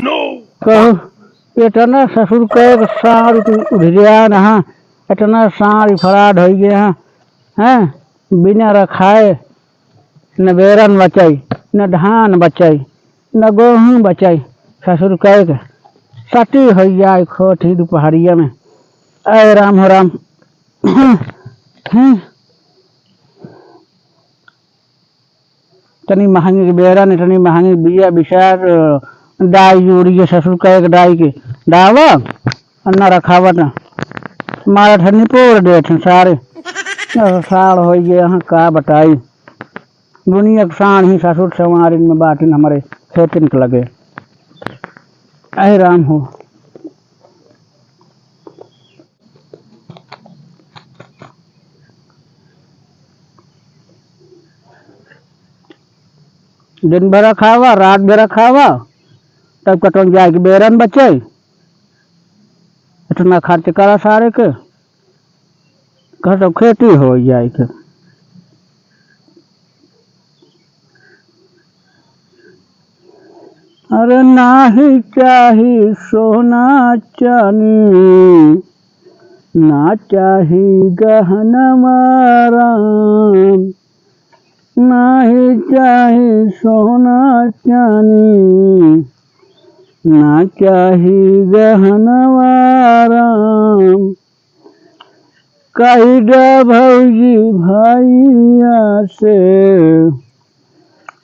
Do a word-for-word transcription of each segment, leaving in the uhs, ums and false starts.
कहो, इतना ससुर के साँड़ उठ-, उठ गया ना, इतना साँड़ फराड होइ गया, हैं? बिना रखाए न बेरन बचाई, न धान बचाई, न गोहूँ बचाई। ससुर कहे के सती होइ जाए खोटी दुपहरिया में। अरे राम हो राम। तनी महंगी बेरन, इतनी महंगी बिया बिसार, डाई यूरिया ससुर कहे के डाई के डावा, और न रखावत, मारत है निपोर देत हैं सारे। अरे साँड़ होइ गए हैं, का बताई। दुनिया के साँड़ ही ससुर संवारिन में बाटिन हमरे खेतिन के लगे। अहे राम हो। दिन भर खावा, रात भर खावा, तब कतन जाए के बेरन बचे। इतना खर्च करा सारे के, कह सब खेती होइ जाए के। अरे नाही चाही सोना चानी, ना चाही गहनवा राम, नाही चाही सोना चानी, ना चाही गहनवा राम। कहि द भौजी भैया से,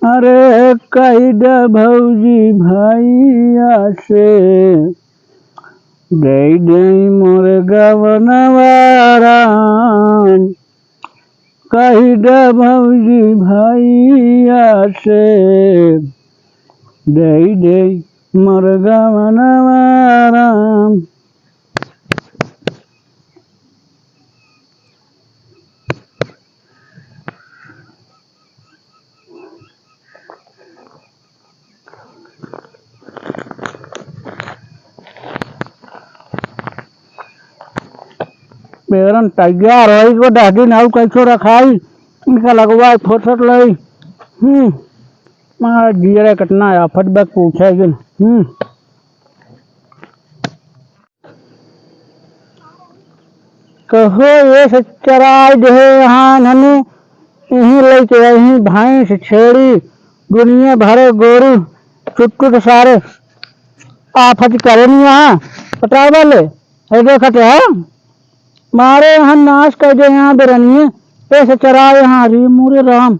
अरे कहि द भौजी भैया से, दे दे मोर गवनवा राम। कहि द भौजी भैया से, दे दे मोर गवनवा राम। बेरन तैयार होई को दस दिन आऊ कैसो रखाई, इनका लगवा फुर्सत लई। हम्म, मारा जियरा कितना आफत बक पूछे जिन। हम्म। कहो ये से चराई देहे यहाँ इन्हने, यहीं लइके यहीं भैंस, छेड़ी, दुनिया भरे गोरू, चुट्टू के सारे आफत करेन यहाँ। पटार वाले, ये देखत है, मारे यहाँ नाश कर दे यहाँ बेरनिए, ऐसे चराए यहाँ, अरे मोरे राम,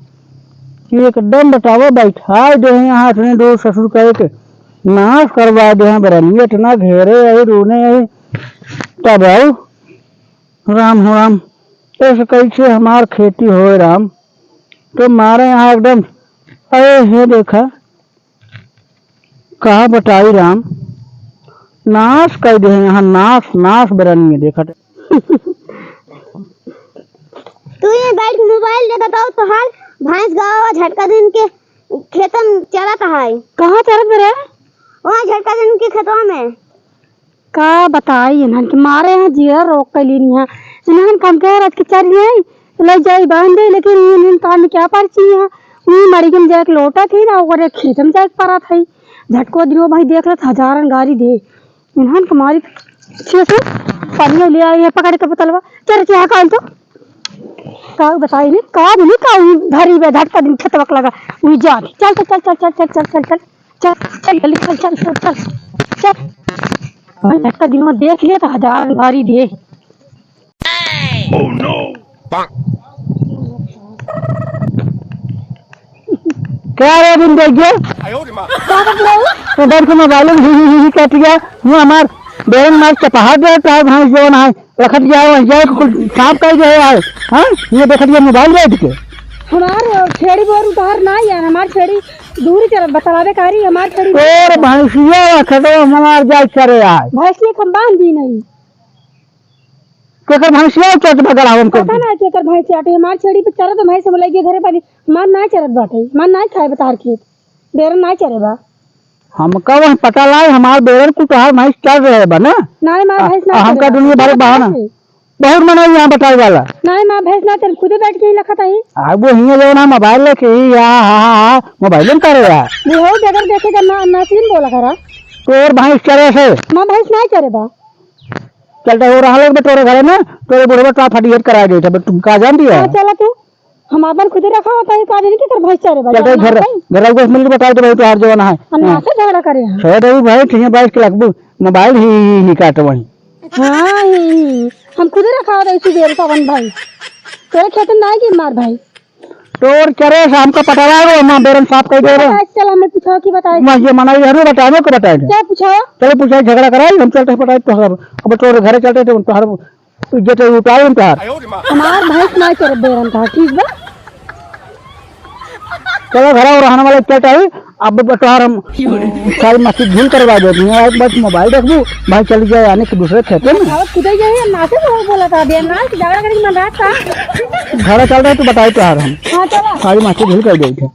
एकदम बतावा बैठाए दे यहाँ इतने दूर ससुर कहे के नाश करवा दे यहाँ बेरनिए, इतना घेरे आई, रोने आई, तब आऊ, राम हो राम, ऐसे कैसे हमार खेती होए राम, तो मारे यहाँ एकदम, अरे हे देखा, का बताई राम, नाश कर दे यहाँ, नाश, नाश बेरनिए देखत। तू ये बैठ के मोबाइल देखत हो, तोहार भैंस गवा झटका दिन के खेतन चरत है। कहाँ चरत बरे? वहाँ झटका दिन के खेतवा में। का बताई इन्हन के मारे हैं, जिया रोक के लीनी है। इन्हन के हम कह रहे कि चल जाई, ले जाई बांध दे, लेकिन इन्हन काम में क्या पर्ची है। उन्हीं मड़ी के जाए के लोटा थी ना, ओकरे खेत में जाए के परा था। झटको दिनो भाई देख लेत, हजारन गारी दे। इन्हन के मारी पीछे से पनिया ले आई है पकड़ के बोतलवा। चल, क्या काल तो? का बताई नहीं, का भी नहीं, का उही धरी बे, झटका दिन खेतवा के लगा, उही जा। चल, चल, चल। चल, चल, जल्दी चल, चल, चल, चल, चल। भाई, झटका दिन में देख ले तो हजार गारी दे। क्या रे बिन देख गया? का बतलाऊ? तो बैठ के मोबाइल में ही, ही, ही, ही कट गया। वो हमार बेरन मार चपहा दे, चाहे भैंस जवन है। रखत जाओ, जाओ, कुल साफ कर दे यार। हाँ, ये देखत ये मोबाइल बैठ के। हमार छेड़ी बोर उतार ना यार, हमार छेड़ी दूर चल बतलावे कारी, हमार छेड़ी। और भैंसिया रखत हो, हमार जाए चरे यार। भैंसिया हम बांध दी नहीं। केकर भैंसिया चट बगल हम कर पता दी। ना केकर भैंसिया आटे, हमार छेड़ी पे चरत भैंस हम लगे घरे पानी, हमार ना चरत बाटे, हमार ना खाए बतार खेत। बेरन नाई चरे बा। हमका वह पता लाए, हमार बेरन कुल तोहार भैंस चर रहे बा ना। नाई, हमार आ, भैंस नाई आ, हमका चरे बा। दुनिया भर के बहाना। बहुत मना यहाँ बताए वाला। नाई, हमार भैंस ना चरे, खुदे बैठ के ही लखत आई। आ, वो हियाँ जवन हम मोबाइल लेके ही, आ, हा, हा, हा, मोबाइल में करे यार। बुढ़ऊ बगैर देखे का ना, नासिन बोला करा। तोर भैंस चरे से? माँ, भैंस नाहीं चरे बा। चलता हो रहा लोग तोरे घरे ना, तोरे बुढ़वा का फटी हेट करा देत है, तू का जान दिया? हाँ, चला तू। हम आपन खुदे रखा होता है, का जाने की तोर भैंस चरे बा, चलता जान घर, भाई। घर आके मिल के बताई तो भाई तोहार जवान है। हम हाँ। नासे झगड़ा करे हैं। छोड़ दे भाई, ठीक है, बाइस के लगबू, मोबाइल ही, ही, ही काट वहीं। हाँ, ही, ही। हम खुदे रखा होता है इसी देर का वन भाई। तोरे खेत में ना आएगी मार भाई। तोर चरे से हमका पटवा गो, माँ बेरन साफ कर दे रे। बताए, चल, हमें पूछो कि बताए। माँ, ये मना, ये हमें बताए, को बताए दे। क्या पूछो? चलो, पूछा, झगड़ा कराई, हम चलते हैं पटाई तोहर। अब तोर घरे चलते थे, तोहर इज्जत उतारे हम तोहर। हमार भैंस ना चरे बेरन था, ठीक बा? चलो, घर और रहने वाले चलते हैं, अब तोहर हम सारी मस्ती झूल करवा देते हैं। आज बस मोबाइल देखबू, भाई चल जाए यानी कि दूसरे खेते में। अब खुदे जाए, हम नाचे तो बोला था, बेरन ना, झगड़ा करे की मन रात था। घर चल रहे, तू बताई तोहर हम। हाँ, चला। सारी मस्ती झूल कर देते हैं।